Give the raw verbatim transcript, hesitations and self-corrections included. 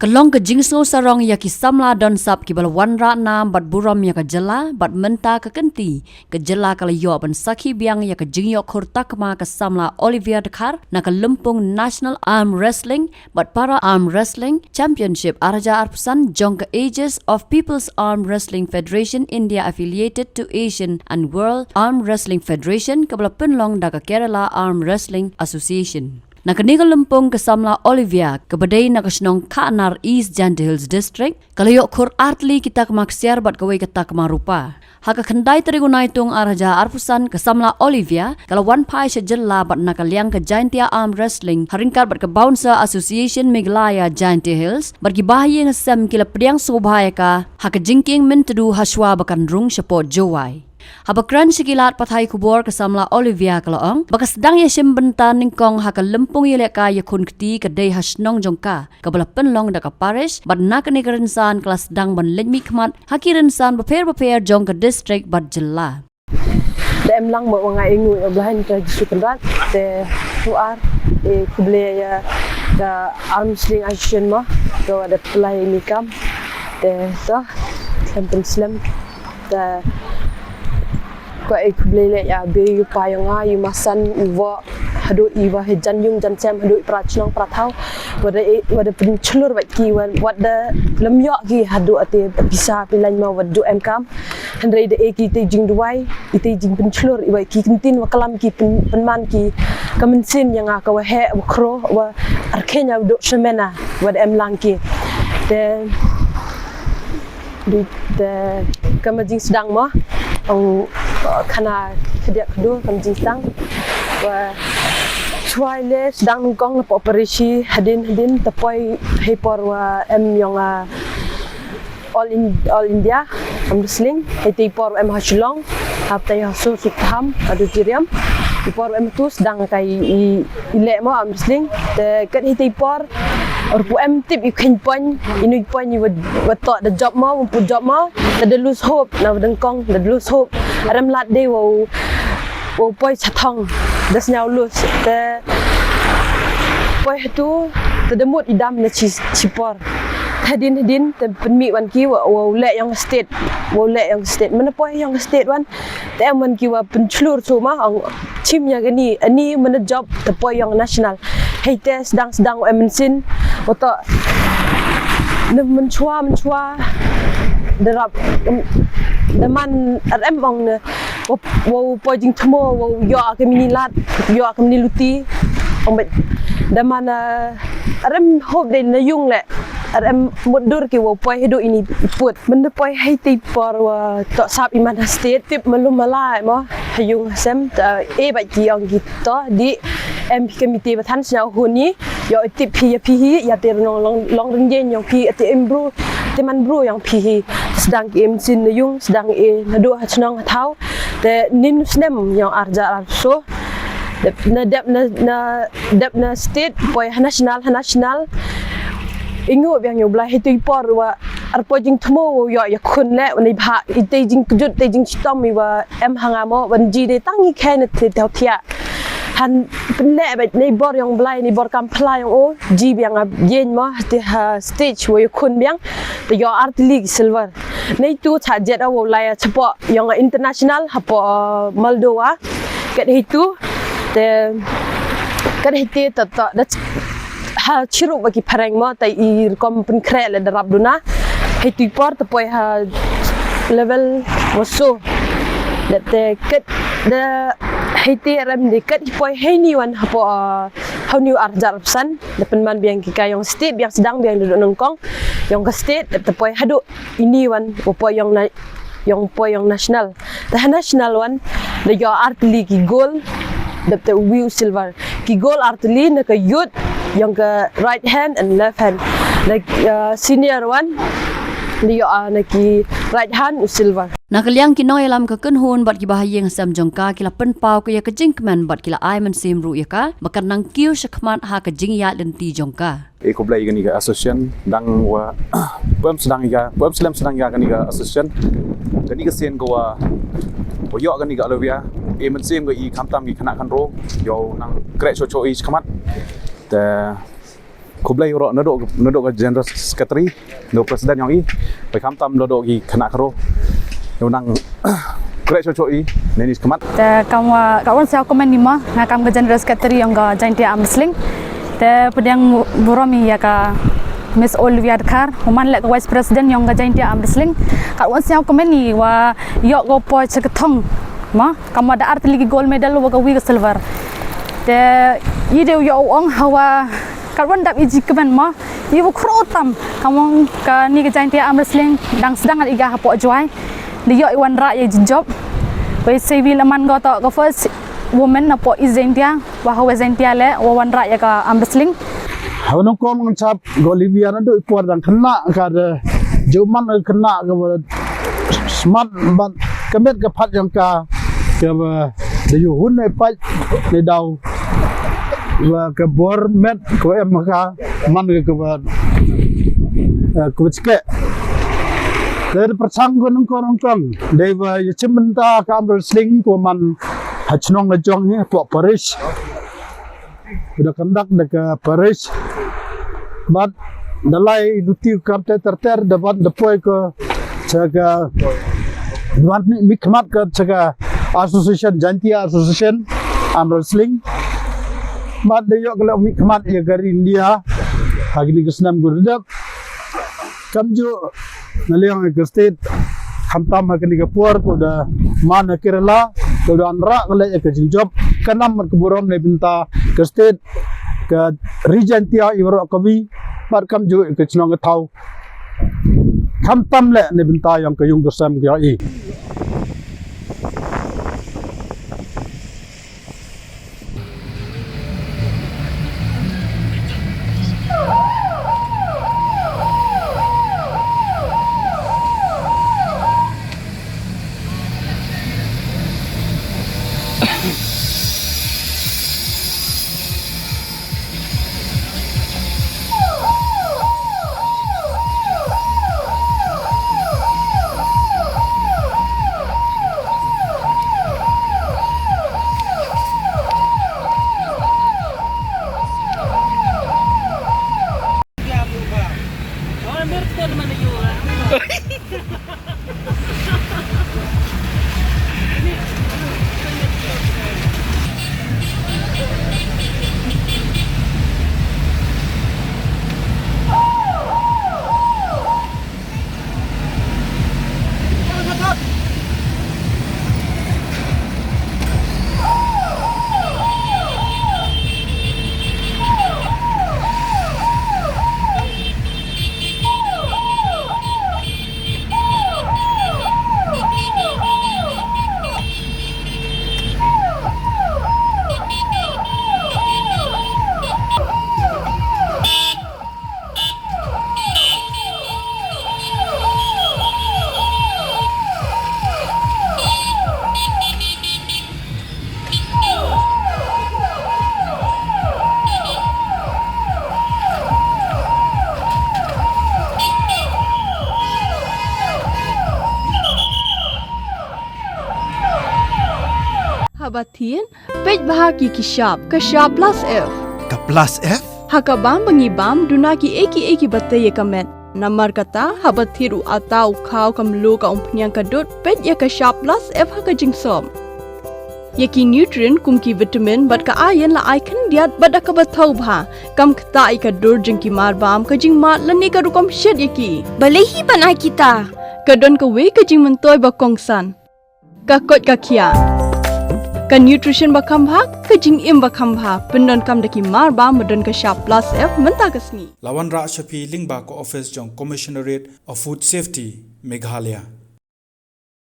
Ka long ka jingsngewsarong ïa ki samla don sap kiba la wanrah nam bad burom ïa ka jylla, bad mynta ka kynti ka jylla ka la ïoh ban sakhi biang ïa ka jingïoh khur takma ka samla Olivia Dkhar na ka lympung National Arm Wrestling bad Para Arm Wrestling Championship ar hajar arphew san jong ka Aegis of People's Arm Wrestling Federation India affiliated to Asian and World Arm Wrestling Federation kaba la pynlong da ka Kerala Arm Wrestling Association. Na kane ka lympung ka samla Olivia kaba dei na ka shnong Khanar, East Jaintia Hills District, ka la ïoh khur artylli ki takma ksiar bad kawei ka takma rupa. Ha ka khyndai tarik u Naitung ar hajar arphew san ka samla Olivia ka la wan phai sha jylla bad na ka liang ka Jaintia Arm Wrestling ha ryngkat bad ka Bouncer Association Meghalaya Jaintia Hills bad ki bahaïing hasem ki la pdiang sngewbha ïa ka ha ka jingkieng myntdu hashwa ba kan rung shapoh Jowai. Haba kren sha ki lad pathai khubor ka samla Olivia ka la ong ba ka sdang ïashim bynta nyngkong ha ka lympung ïalehkai ïakhun kti ka dei ha shnong jong ka kaba la pynlong da ka parish bad na kane ka rynsan ka la sdang ban leit mihkhmat ha ki rynsan bapher bapher jong ka district bad jylla. Da em lang ba nga ainguh ïa u Blei ha ka Jisu Kynrad te tu ar e khublei ïa ka Arm Wrestling Association mo ka wa da pynlong ïa ni kam te to kan pynslem te ko e khublei leh ïa be ïa u pa ïa nga ïa u masan ïa u wa haduh ïa wa he jan ïung jan sem haduh ïa pra chnong pra thaw wa da e wa da pynchlur bad ki wa da lem ïoh ki haduh ate pisa pilan ma wa duh em kam hynrei da e ki te jingduwai ite jingpynchlur ïa wa ki kyntien wa klam ki pyn- pynman ki ka mynsiem ïa nga ka wa heh wa khro wa arkhenia wa duh shemena wa da em lang ki te Di te kama jingsdang mo ong khana khadiak khadu kama jingsdang wa chwai le sdang nyngkong la pop rishi hadin hadin te poi hei por wa em ïong a all in all India am wrestling hei te por em ha Shillong hap te ha so suk ham adu jiriam i por em tu sdang kai i i leh mo am wrestling te kat hiti por or pu em tip i khein pon i nui pon i wat to da job mo pu job mo da da lose hope na dengkong da lose hope arem lad de wo wo poi chathong da sñiaw lose te poi hatu te da mut i dam na chi chi por hadin hadin te pynmih wan ki wo leh ïong state wo leh ïong state mana poi ïong state wan te em wan ki wa pynchlur chu ma ong chim ïa kani ani mana job te poi ïong national hei te sdang sdang em sin wa to na mynchwa mynchwa da rap da man ar em ong na wa poi jingthmo wa ïoh ka mini lad ïoh ka mini luti ong bet da man ar em hop de na ïung le ar em mut dur ki wa poi hedu ini put mynda poi hei te por wa to sap iman ha state tip malu malai mo ha ïung ha sem e ba ki ong ki to di em ki kami te ba than sñiaw huni ïa tip phi ïa phi hi ïa te long long long ring jen ïong phi te em bru te man bru ïong phi hi sdang ki em sin na ïung sdang e na du ha chnong ha thaw te nin snem ïong arja arso dep na dep na na dep na state poi ha national ha national ingu biang ïong blai hei tu i por wa ar poi jingthmo ïa ïa khun le wa nei bha i te jingkjut te jingchitom i wa em hanga mo wan ji de tang i khe na te tau thia han pynleh ba nei bor ïong blai nei bor kam phla ïong o ji biang a yen mo te ha stage wa ïa khun biang te ïa artylli silver nei tu cha jet a wa lai a chapo ïong international hapo Moldova kat hei tu te kat hei te ta ta da ha chirup ba ki phareng mo ta i rukom pynkhreh le da rap duna hei tu i por ta poi ha level wa so da te kat da hei te rem de kat i poi hei ni wan hapo ha ni ar jar psan da pynman biang ki ka ïong state biang sdang biang da du nongkong ïong ka state da ta poi hadu ini wan wa poi ïong na ïong poi ïong national da ha national wan da ïa artylli ki gold da te wiu silver ki gold artylli na ka youth ïong ka right hand and left hand na senior wan da ïa na ki right hand u silver na ka liang ki nongïalam ka kynhun bad ki bahaïing hasem jong ka ki la pynpaw ka ïa ka jingkmen bad ki la ai mynsiem ruh ïa ka ba kan nang kiew shakhmat ha ka jingïaid lynti jong ka. E khublei kani ka association dang wa pem sedang ya pem selem sedang ya kani ka association kani ka sien ko wa wa yok kani ka alawia e mynsiem ko i khamtam ki khanak khanro yo nang krek cho cho i khmat te Khublei ïa u Roh, naduh, naduh ka General Secretary, naduh President jong i, bad khamtam naduh ki khynnah khynroo. Ïa u nang khreh shuh shuh ïa i, na kine ki khmat. Te kam wa, ka wan sha comment ni mo, nga kam ka General Secretary jong ka Jaintia Arm Wrestling. Te pdiang burom ïa ka Miss Olivia Dkhar, u man leh ka Vice President jong ka Jaintia Arm Wrestling. Ka wan sha comment ni wa ïoh ka por sha ka thong. Mo, kam wa da ar tylli ki gold medal wa ka wi ka silver. Te i dei u ïoh u ong hawa ka wan dap i jingkmen mo. I wa khro tam, kam ong kane ka Jaintia Arm Wrestling, dang sdang i ka hapoh Jowai. Dei ïoh i wanrah ïa jingjop. Wei sei wi la man ko to ka first woman napoh East Jaintia, wa ha West Jaintia leh, wa wanrah ïa ka arm wrestling. Hawa nong kong ngan chap, ko Olivia naduh i por dang khynnah ka da, jong man khynnah ka ba smat bad ka met ka phad jong ka, ka ba da ïoh hun ne pat ne daw. Wa ka bor met ko em ka man ka, ka ba, eh, ka ba chike. Dei da pyrchang ko nong kong nong kong. Dei ba ïa chim bynta ka arm wrestling ko man ha chnong na jong hi, hapoh parish. Da conduct da ka parish. Bad da lai luti kam ter ter ter da bad da poi ko cha ka, da bad mih, mih khmat ko cha ka association, Jaintia Association Arm Wrestling. Bad da ïoh ka leh mih khmat ïa ka ri India ha kine ki snem ko da dep. Kamjooh na liang ka state, khamtam ha kane ka por ko da man ha Kerala, ko da wanrah ka leh ïa ka jingjop, ka nam bad ka burom na bynta ka state, ka ri Jaintia i waroh kawi, bad kamjooh ka chnong ka thaw. Khamtam leh na bynta ïong ka ïung ka sem ka ïohi. Haba thied, peit bha ki ki shap, ka shap plus F. Ka plus F? Ha ka bam ba ngi bam, duna ki ei ki ei ki ba tei ïa ka met. Namar kata, haba thied u atta u khaw ka mluh ka umphniang ka dud, peit ïa ka shap plus F ha ka jingsop. Ïa ki nutrient kum ki vitamin bad ka iron la ai khyndiat bad da kaba thaw bha. Kam ktah ïa ka dur jong ki mar bam, ka jingmad lane ka rukom shet ïa ki. Balei hi ban ai kita? Ka don kawei ka jingmyntoi ba kongsan. Ka koit ka khiah. Ka nutrition ba kham bha, ka jingim ba kham bha, pyndonkam da ki mar bam ba don ka shap plus F mynta ka sngi. La wanrah sha phi lyngba ka office jong Commissionerate of Food Safety, Meghalaya.